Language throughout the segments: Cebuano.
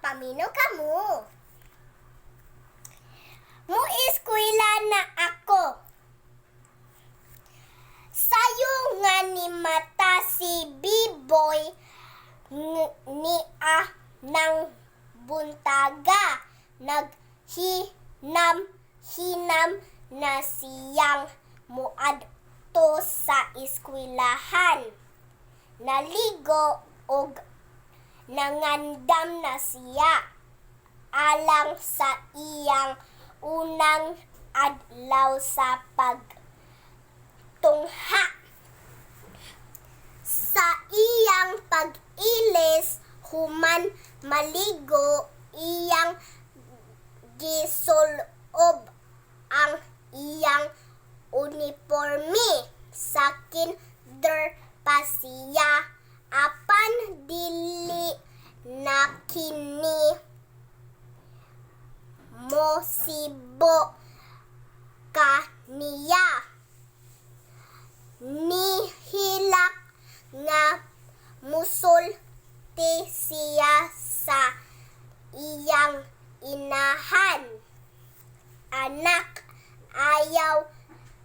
Paminaw kamo. Mo-eskwela na ako. Sayo nga nimata si Biboy niya ng buntaga. Naghinam-hinam na siyang muadto sa eskwelahan. Naligo og nangandam na siya alang sa iyang unang adlaw sa pagtungha. Sa iyang pag-ilis human maligo, iyang gisulob ang iyang uniporme. Sa kinder pa siya, apan dili na kini mosibo kaniya. Nihilak nga musulti siya sa iyang inahan. "Anak, ayaw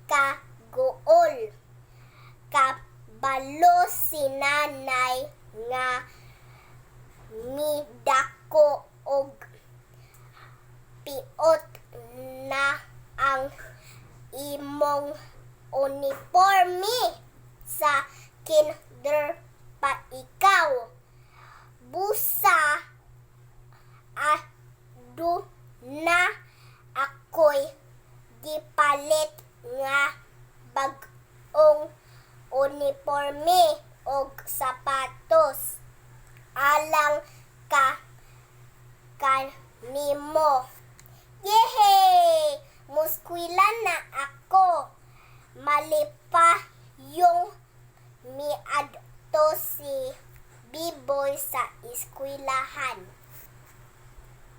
ka guol. Kabalo si nanay nga midako og piot na ang imong uniporme. Sa kinder pa ikaw. Busa aduna ako'y gipalit nga bag-ong uniporme og sapatos alang ka kanimo. Yehey! Mueskwela na ako." Malipayong miadto si Biboy sa eskwelahan.